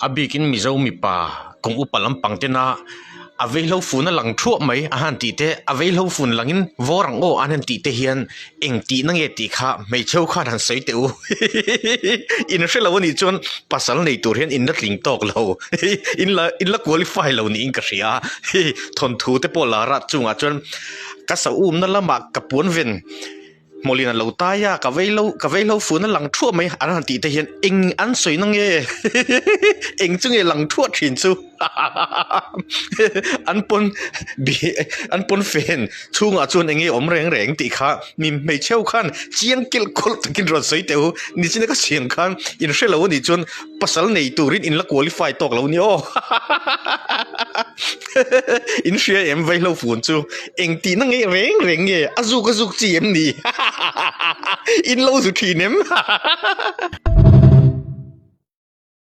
A bikin Mizo mipa kum upa lampang tena a veihlo fun a lang thuah mai a han tih te, a veihlo fun langin vawr ang aw an han tih te hian eng tihna nge tih kha hmeichhe ho khan han sawi teh u. In hre lo anih chuan pasal nei tur hian in la tling tawk lo, in la in la qualify lo niin ka hria a, thawnthu te pawh lar a chungah chuan ka sa umna lamah ka puan ven. Hmawlin a lo tai a, ka vei lo, ka vei lo fun a lang thuah mai an han tih te hian eng an sawi na nge eng chu nge lang thuah thin chu an pawn bi an pawn fen chhungah chuan eng nge awm reng reng tih kha mi hmeichhe ho khan chiang kelh kawlh takin rawn sawi teh u nichina ka siam khan in hre lo anih chuan pasal nei turin in la qualify tawk lo ni aw in hria em vaihlo fun chu. Eng tihna nge reng reng nge a zuk a zuk chi em ni? In lo zu thin em?